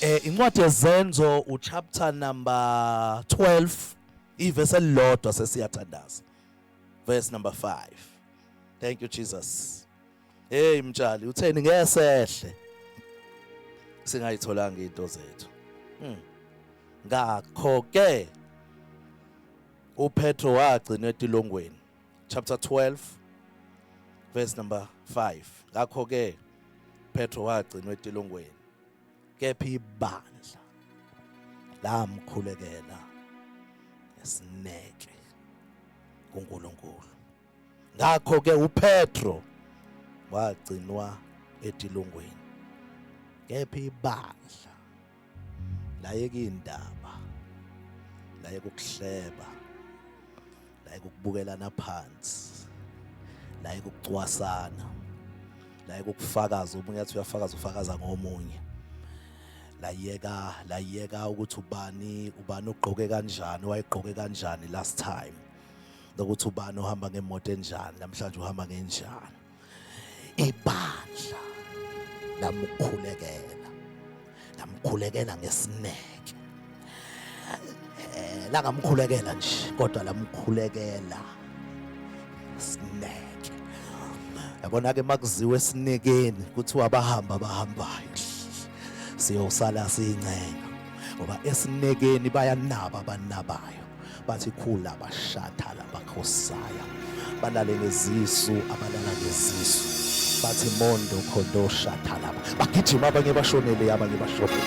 Incwadi yeZenzo uchapter number 12, ivesi elilodwa, sesiyathandaza. Verse number 5. Thank you, Jesus. Hey mtshali, utheni ngesehle singayitholanga into zethu? Ngakho ke uPetro wagcinwa etilongweni. Chapter 12, verse number 5. Ngakho ke Petro wagcinwa etilongweni, kepha ibandla lamkhulekela esineke kuNkulunkulu. Ngakho ke uPetro wagcinwa etilongweni, kepha ibandla layeka indaba, layeka ukuhleba, layeka ukubukelana phansi, layeka ukucwasana, layeka ukufakaza. Omunye athi uyafakaza, ufakaza ngomunye. Layeka ukuthi ubani ubani ugqoke kanjani, wayegqoke kanjani last time, nokuthi ubani uhamba ngemoto enjani namhlanje, uhamba ngenjani. Ibandla lamkhulekela, lamkhulekela ngesineke. Langamkhulekela nje, kodwa lamkhulekela sineke. Yabona ke, makuziwe esinekeni, kuthiwa abahamba abahambayo siyosala siyincenga, ngoba esinekeni bayanaba abanabayo. Bathi khula bashatha labakhosaya, balale ngezisu abalala ngezisu. Bathi mondo khondo shatha laba, bagijima abanye bashonele, abanye bashonele.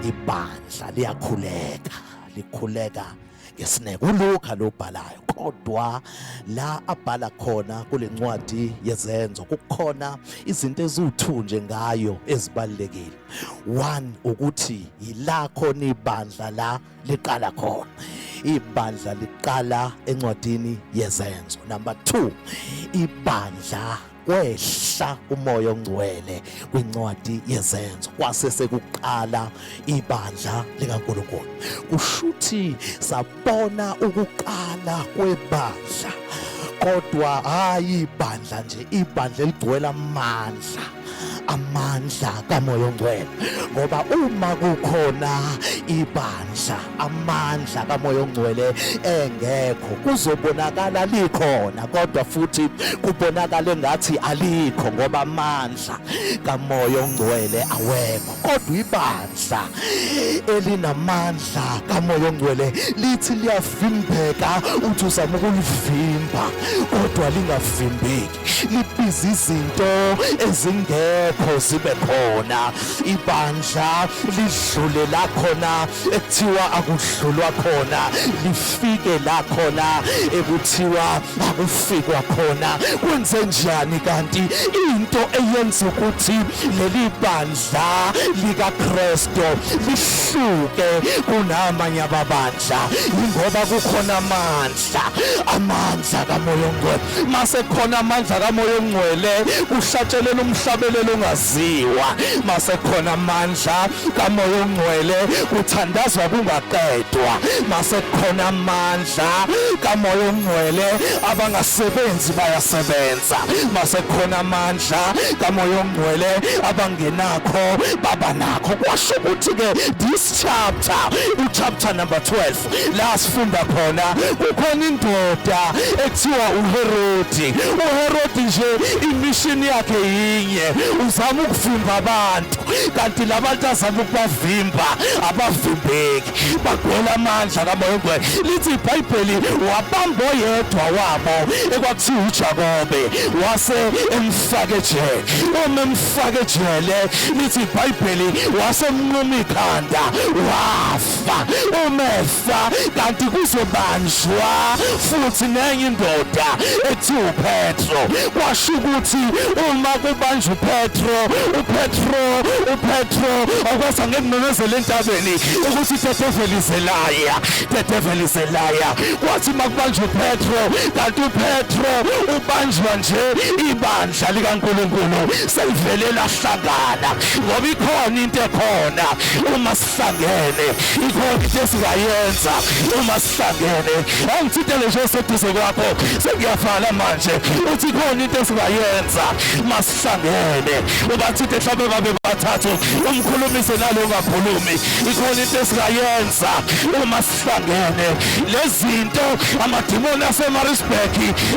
Ibandla liyakhuleka, likhuleka ngesineke. ULuka lo bhalayo, kodwa la abhala khona kule ncwadi yeZenzo kukhona izinto eziwu2 nje ngayo ezibalulekile. One, ukuthi yila khona ibandla la liqala khona. Ibandla liqala encwadini yeZenzo. Number 2, ibandla kwehla uMoya oNgcwele kwincwadi yeZenzo, kwase sekuqala ibandla likaNkulunkulu. Kushuthi sabona ukuqala kwebandla, kodwa hayi ibandla nje, ibandla eligcwele amandla, amandla kaMoya oNgcwele. Ngoba uma kukhona ibandla, amandla kaMoya oNgcwele engekho, kuzobonakala likhona, kodwa futhi kubonakala engathi alikho, ngoba amandla kaMoya oNgcwele awekho. Kodwa ibandla elinamandla kaMoya oNgcwele lithi liyavimbeka, uthi uzama ukulivimba kodwa lingavimbeki, libiza izinto ezingekho zibe khona. Ibandla lidlule la khona ekuthiwa akudlulwa khona, lifike la khona ekuthiwa akufikwa khona. Kwenze njani kanti into eyenza ukuthi leli bandla likaKristu lihluke kunamanye amabandla? Ingoba kukhona amandla, amandla kaMoya oNgcwele. Mase khona amandla kaMoya oNgcwele, kuhlatshelela umhlabelelo ongaziwa. Mase khona amandla kaMoya oNgcwele, kuthandazwa kungaqedwa. Mase khona amandla kaMoya oNgcwele, abangasebenzi bayasebenza. Mase khona amandla kaMoya oNgcwele, abangenakho baba nakho. Kwasho ukuthi ke this chapter, uchapter number 12, la sifunda khona kukhona indoda ekuthiwa uHerodi. UHerodi nje imission yakhe yinye, uzama ukuvimba abantu, kanti labantu azama ukubavimba abavimbeki, bagwela amandla kaMoya oNgcwele. Lithi iBhayibheli wabamba oyedwa wabo ekwakuthiwa uJakobe, wase emfake ejele. Uma emfake ejele, lithi iBhayibheli wasemnquma ikhanda, wafa. Umefa kanti kuzobanjwa futhi nenye indoda ethi uPetro. Kwasho ukuthi uma kubanjwa uPetro, uPetro, uPetro akwazi ngekumemezela entabeni ukuthi ideveli ize la. liar. The devil is a liar. Kwathi makubanjwa uPetro, kanti uPetro ubanjwa nje ibandla likaNkulunkulu selivele lahlangana, ngoba ikhona into ekhona uma sihlangene, ikhona into esingayenza uma sihlangene. Angithintele nje oseduze kwakho, sengiyafana manje, uthi ikhona into esingayenza masihlangene. Ubathinte mhlawumbe babe bathathu, umkhulumise nalo ungakhulumi. Ikhona into esingayenza uma sihlangene. Lezinto amadimoni aseMaritzburg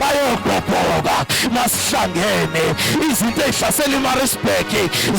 ayogqobhoka masihlangene. Izinto ezihlasela iMaritzburg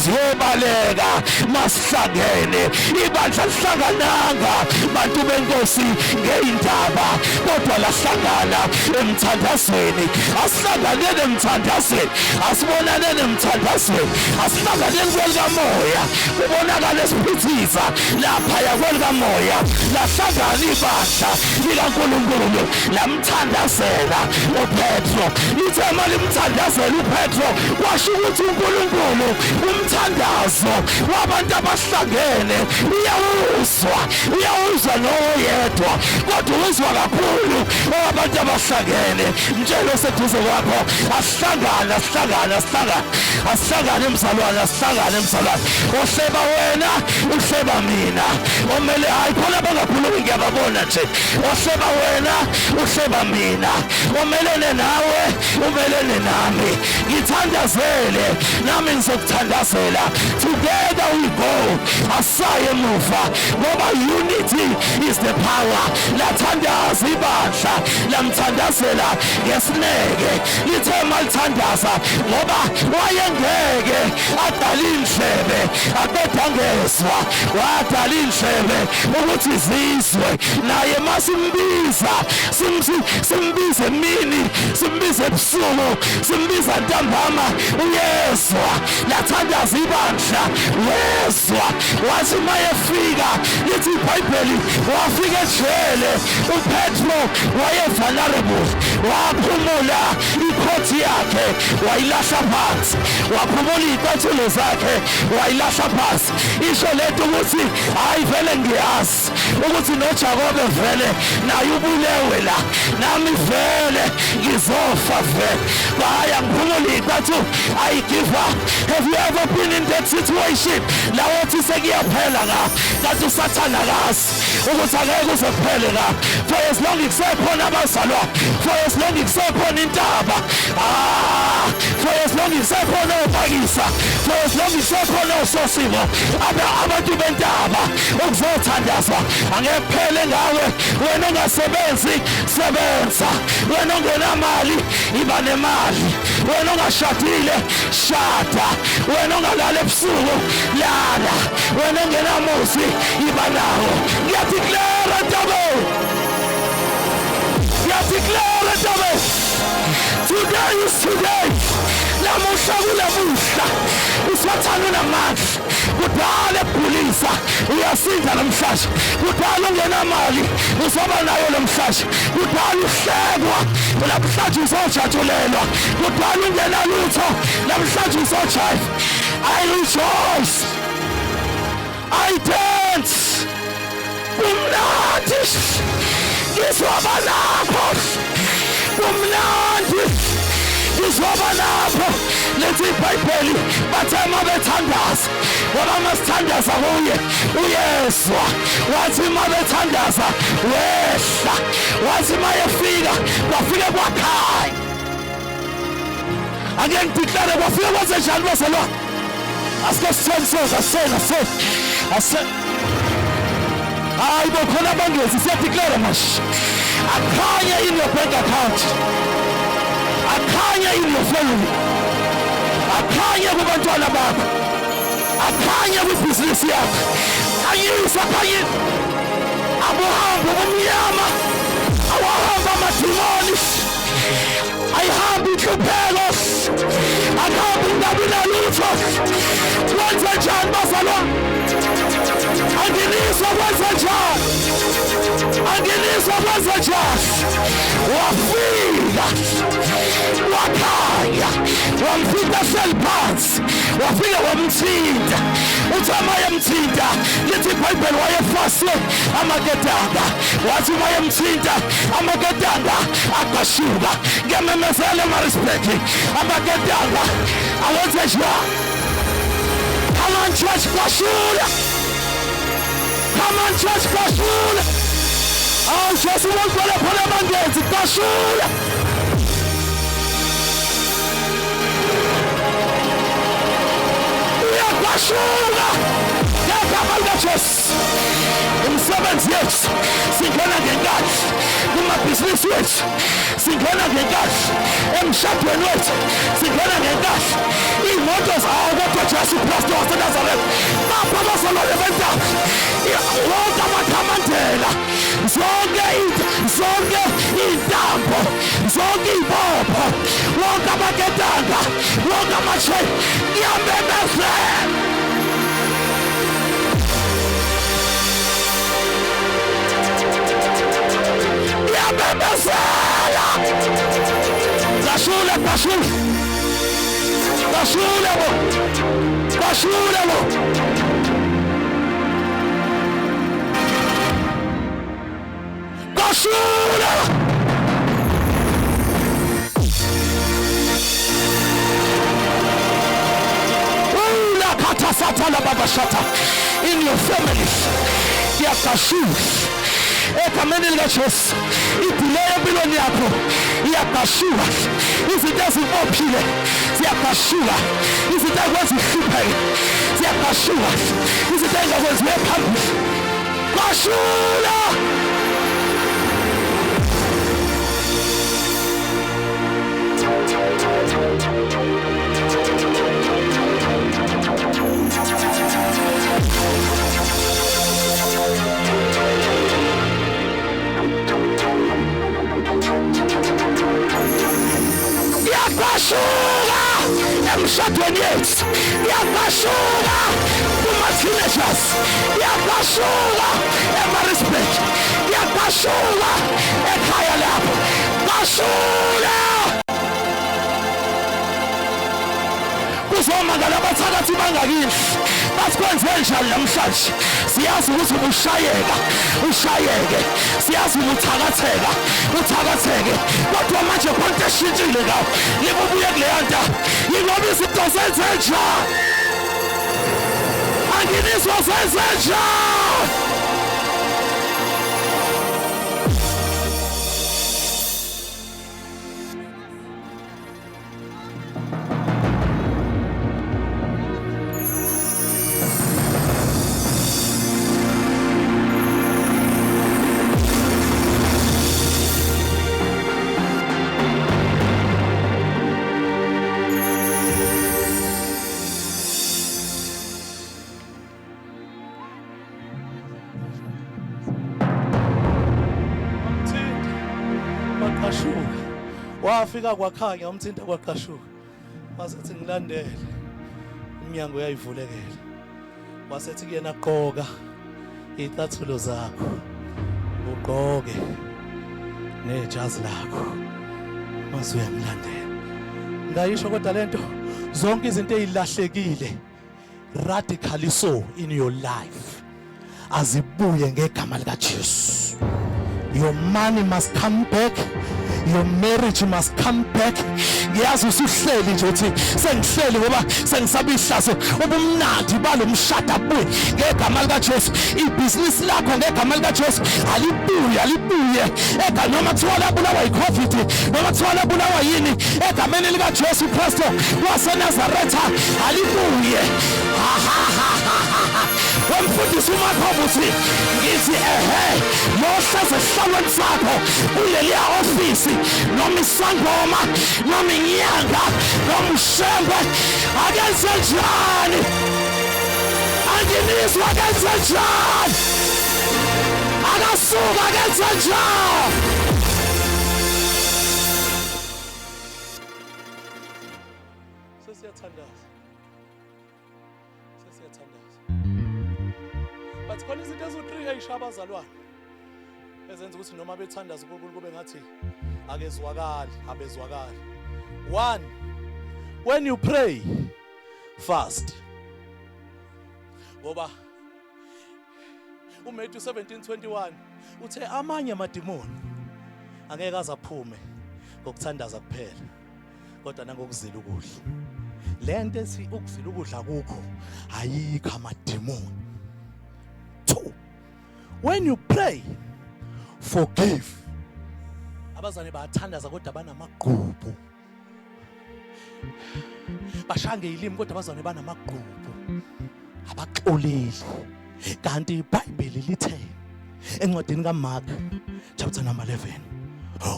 ziyobaleka masihlangene. Ibandla lihlangananga, bantu benkosi, ngeyindaba, kodwa lahlangana emthandazweni. Asihlanganeni emthandazweni, asibonaneni emthandazweni, asihlanganeni kwelikamoya, kubonakala esiphithiza laphaya kwelikamoya. Lahlangana ibandla likaNkulunkulu, lamthandazela uPetro. Lithe uma limthandazela uPetro, kwasho ukuthi uNkulunkulu umthandazo wabantu abahlangene uyawuzwa, uyawuzwa noyedwa, kodwa uzwa kakhulu owabantu abahlangene. Mtshele oseduze kwakho, asihlangane, asihlangane, asihlangane, asihlangane mzalwane, asihlangane mzalwane. Ohleba wena uhleba mina, omele hayi khona abangakhulumi, ngiyababona nje. Ohleba wena uhleba mina, omelene nawe umelene nami. Ngithandazele nami ngizokuthandazela. Together we go, asaye emuva, ngoba unity is the power. Lathandaza ibandla, lamthandazela ngesineke. Lithe malithandaza, ngoba wayengeke adala indlebe aqeda ngezwa, wadala indlebe ukuthi zizwe. Naye masimbiza, simbize emini, simbize ebusuku, simbiza ntambama, uyezwa. Lathandaza ibandla, wezwa. Wathi mayefika, lithi iBhayibheli, wafika ejele uPetro, waye vulnerable, waphumula ikhothi yakhe wayilahla phansi, waphumula iy'cathulo zakhe wayilahla phansi. Isho lento ukuthi hayi, vele ngiyazi ukuthi noJakobe vele naye ubulewe la, nami vele ngizofa vele, baya ngiphumula iy'cathulo, I give up. Have you ever been in that situation la othi sekuyaphela nga, kanti uSathane akazi ukuthi angeke uze kuphele nga? For as long kusekhona abazalwa, for as long kusekhona intaba, ah, for as long kusekhona opakisa, for as long kusekhona ososimo, abantu bentaba ukuzothandazwa, angeke kuphele ngawe. Wena ongasebenzi, sebenza. Wena ongenamali, iba nemali. Wena ongashadile, shada. Wena ongalala ebusuku, lala. Wena ongenamuzi, iba nawo. Ngiyadeclare entabeni, ngiyadeclare entabeni, today is today. Namuhla kunamuhla. Usathane unamandla, kudala ekugulisa, uyasinda namhlanje. Kudala ungenamali, uzoba nayo namhlanje. Kudala uhlekwa, namhlanje uzojatshulelwa. Kudala ungenalutho, namhlanje uzojive. I rejoice, I dance, kumnandi, ngizoba lapho, kumnandi, ngizoba lapho. Lithi iBhayibheli, bathe uma bethandaza, ngoba masithandaza kuye uyezwa, wathi uma bethandaza wehla. Wathi uma efika, kwafike kwakhanya. Ake ngideclare, kwafike kwenze njani, bazalwane? Asike sitheni soza, aseni, aseni, aseni. Hayi bo, khona abangezi. Siyadeclare manje, akhanye in your bank account, akhanye in your family, akhanye kubantwana bakho, akhanye kwibhizinisi yakho. Khanyisa, khanyisa. Abuhambe ubumnyama, awahamba amadimoni, ayihambi inhlupheko, akuhambi ingabi nalutho. Kwenze njani, bazalwane? Anginiswa, kwenze njani? Anginiswa, kwenze njani? Wafika wakhanya, wamfica hleli phansi, wafika wamthinta. Uthi ama yemthinta, lithi iBhayibheli wayefast. Jesu amaketanga wathi uma emthinta amaketanga aqashuka. Ngiyamemezela eMaritzburg amaketanga awenze njani? Come on church, qashula. Come on church, qashula. Awu Jesu wangibona khona abangenzi qashula. Uyaqashuka ngegama likaJesu. Imisebenzi yethu singena ngenkathi, kumabhizinisi wethu singena ngenkathi, emshadweni wethu singena ngenkathi, iy'moto zawo kodwa Jesu Kristu waseNazaretha bapha abazalwane bentaba wonke amakhamandela, zonke zonke iy'ntambo, zonke iy'bopho, wonke amaketanga, wonke amachain, ngiyamemezela. Ngiyamemezela. Bashule, bashule. Bashule bo. Bashule bo. Bashule. Ula kata satana baba shata. In your families. Ngiyaqashula. Egameni likaJesu. Idelay empilweni yakho iyaqashuka. Izinto ezibophile ziyaqashuka. Izinto ekwenza uhlupheke ziyaqashuka. Izinto engakwenziwe phambili. Qashula. Iyaqashuka emshadweni yethu, iyaqashuka kuma-teenagers, iyaqashuka eMaritzburg, iyaqashuka ekhaya lapho. Qashula. Kuzomangala abathakathi bangakini bathi kwenze njani namhlanje. Siyazi ukuthi ubushayeka ushayeke, siyazi ubuthakatheka uthakatheke, kodwa manje khona into eshintshile ngawo. Libubuye kuleya nto yingoba izinto zenze njani? Anginizwa, zenze njani? Wamthinta kwaqashuka, wafika kwakhanya, wamthinta kwaqashuka, wasethi ngilandele, iminyango uyayivulekela. Wasethi kuyena gqoka icathulo zakho, ugqoke nejazi lakho, mase uyangilandela. Ngayisho kodwa lento, zonke izinto ezilahlekile radically so in your life azibuye ngegama likaJesu. Your money must come back, your marriage must come back. Ngiyazi usuhleli nje uthi sengihleli ngoba sengisaba ihlazo, ubumnandi balomshado abuye ngegama likaJesu. Ibhizinisi lakho ngegama likaJesu alibuye, alibuye ega noma kuthiwa labulawa yiCovid, noma kuthiwa labulawa yini, egameni likaJesu Kristu waseNazaretha alibuye. Ha ha ha ha ha. Wemfundisi uMakhoba uthi ngithi ehe, lohleze esihlalweni sakho kuleliya ofisi, noma isangoma, noma inyanga, noma ushembe, akenze njani? Anginizwa, akenze njani? Akasuka, akenze njani? Sesiyathandaza, sesiyathandaza, but khona izinto eziwu-3 ey'sha abazalwane ezenza ukuthi noma bethandaza uNkulunkulu kube ngathi akezwakali, abezwakali. One, when you pray fast, ngoba UMatthew 17:21 uthe amanye amadimoni angeke azaphume ngokuthandaza kuphela kodwa nangokuzila ukudla. Lento ethi ukuzila ukudla kukho ayikho amadimoni. Two, when you pray, forgive. Abazane bayathandaza kodwa banamagqubu. Bashange ilimi kodwa abazane banamagqubu. Abaxoleli. Kanti iBhayibheli lithe encwadini kaMark chapter number 11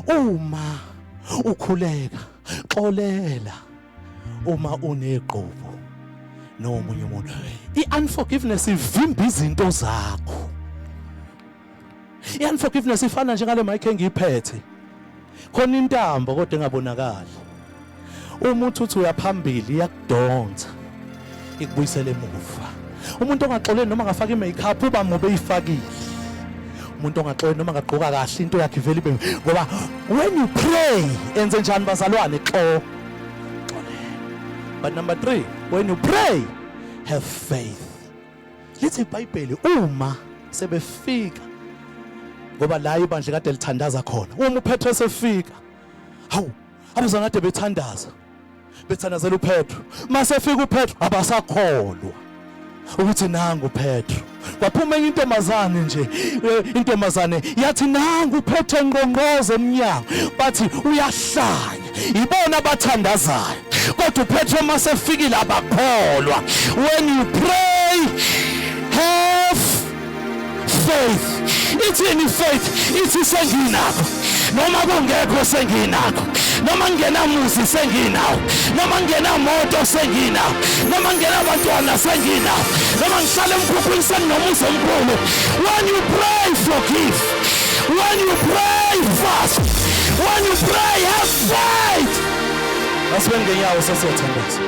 uma ukhuleka xolela uma unegqubu nomunye umuntu. I-unforgiveness ivimba izinto zakho. I-unforgiveness ifana njengale mic engiyiphethe, khona intambo kodwa engabonakali. Uma uthi uyaphambili iyakudonsa ikubuyisela emuva. Umuntu ongaxoleli noma angafaka i-makeup uba mubi eyifakile. Umuntu ongaxoleli noma angagqoka kahle into yakhe ivele ibe, ngoba when you pray enze njani bazalwane? Xo But number 3, when you pray, have faith. Lithi iBhayibheli uma sebefika, ngoba la ibandla kade lithandaza khona, uma uPetro esefika, hawu, abazalwane kade bethandaza bethandazela uPetro, masefika uPetro abasakholwa ukuthi nangu uPetro. Kwaphuma enye intombazane nje, intombazane yathi nangu uPetro enqonqoza emnyango, bathi uyahlanya. Ibona abathandazayo, kodwa uPetro masefikile abakholwa. When you pray, have faith. Ithini faith? Ithi senginakho noma kungekho, senginakho noma ngingenamuzi, senginawo noma ngingenamoto, senginawo noma ngingenabantwana, senginawo noma ngihlala emkhukhwini, senginomuzi omkhulu. When you pray, forgive. When you pray, fast. When you pray, have faith. Asibe ngenyawo sesiyothandaza.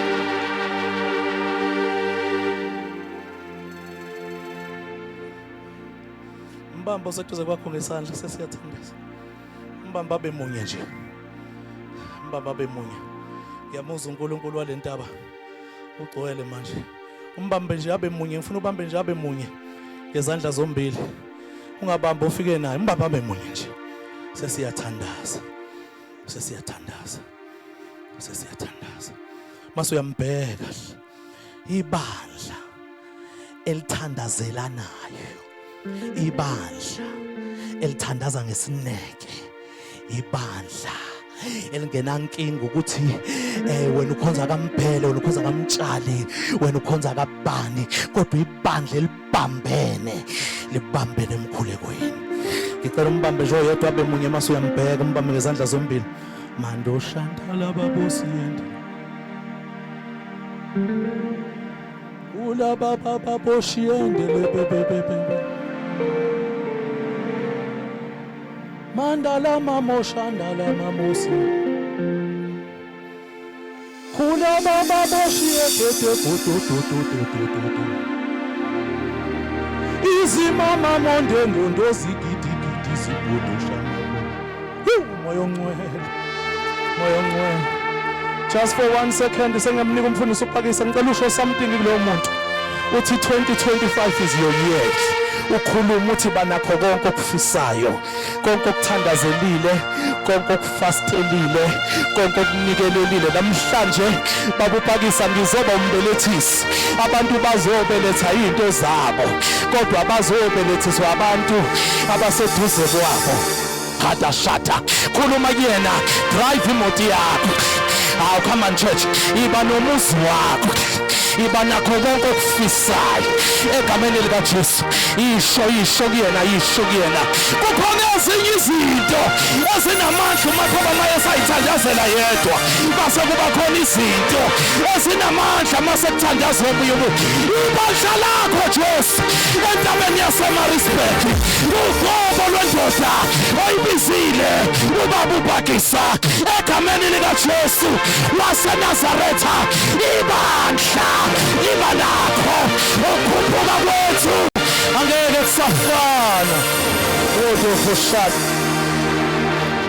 Mbambo oseduze kwakho ngesandla, sesiyathandaza. Mbamba abe munye nje, mbamba abe munye. Ngiyamuzwa uNkulunkulu walentaba ugcwele manje. Umbambe nje abe munye, ngifuna ubambe nje abe munye ngezandla zombili, ungabamba ufike naye, umbambe abe munye nje. Sesiyathandaza, sesiyathandaza, sesiyathandaza. Mase uyambheka ibandla elithandazelanayo, ibandla elithandaza ngesineke, ibandla elingenankinga ukuthi wena ukhonza kaMphele, wena ukhonza kaMtshali, wena ukhonza kabani, kodwa ibandla elibambene libambene emkhulekweni. Ngicela umbambe nje oyedwa abe munye, mase uyambheka, umbambe ngezandla zombili. Mando shandala babosi yende kulaba baboshiyende lebebebebe mandala mamoshandala mamosi khula baboshiye gede gododododododo izimama monde ngondo zigidigidi zibhodosha. Moya ongcwele, moya ongcwele. Just for one second, sengiyamnika umfundisi uPakisa, ngicela usho something kulowo muntu. Uthi 2025 is your year. Ukhuluma uthi banakho konke okufisayo, konke okuthandazelile, konke okufastelile, konke okunikelelile. Namhlanje babupakisa ngizoba umbelethisi. Abantu bazobeletha izinto zabo, kodwa bazobelethiswa abantu abaseduze kwabo. Khada shata, khuluma kuyena, drive imoto yakho. Hawu, come on church, iba nomuzi wakho, iba nakho konke okufisayo egameni likaJesu. Isho, isho kuyena, isho kuyena. Kukhona ezinye izinto ezinamandla uMakhoba maye esayithandazela yedwa, base kuba khona izinto ezinamandla mase kuthandazwa omunye umuntu. Ibandla lakho Jesu entabeni yaseMaritzburg, ugobo lwendoda oyibizile ubaba uBhakisa, egameni likaJesu waseNazaretha, ibandla liba nakho ukukhuphuka kwethu angeke kusafana. Wodofoshaka.